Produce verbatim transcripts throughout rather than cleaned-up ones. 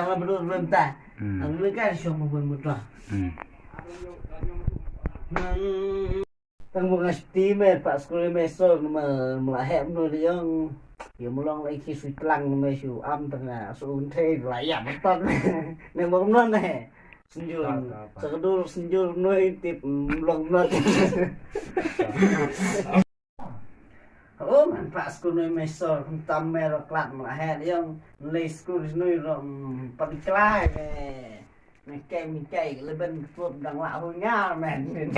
Ba dor lem ta. Hmm. Ang leka shong mo mo ta. Hmm. Nang tang mo nga sti me pa skul me so me me la he mo de yong. Yo mo long lai ki sui tlang me shu am tang a su un thei la ya mo ton. Ne mo mo ne. Senjur. Sa ka dur senjur mo tip mo long mo. Oh, man pa skul noi me so tam me ro klat ma he yong le skul noi ro pan klai me me kai me kai le ben klub dang la hu nga men.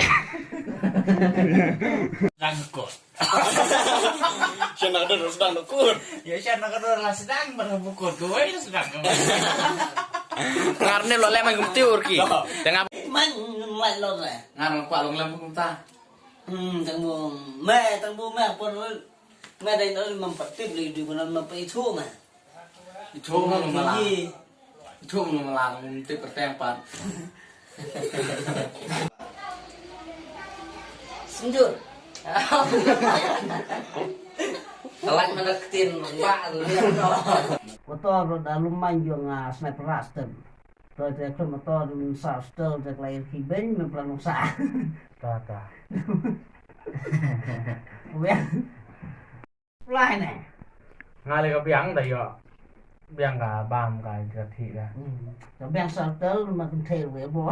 Dang kot. Shan na dor sedang kot. Ya shan na dor la sedang bar bukut ko wai sedang ko. Ngar ne lo le man gum tiur ki. Tengah man man lo le. Ngar ko long lem gum ta. Hmm, tang bu me, tang bu me pon me dai no mam patip li du kono mam pa ithu me. Ithu mo mala. Ithu mo mala mo tip perteng pat. Senjur. Kalat mana ketin ba tu dia. Kotor dah lumayan juga sniper rastem. Toi te khun motor dum sa stel te klai ki ben me plan sa. Ta ta. Weh. Plai ne. Nga le ka biang da yo. Biang ka bam ka ka thi ka. Hmm. Ka biang sa stel ma kan thei weh bo.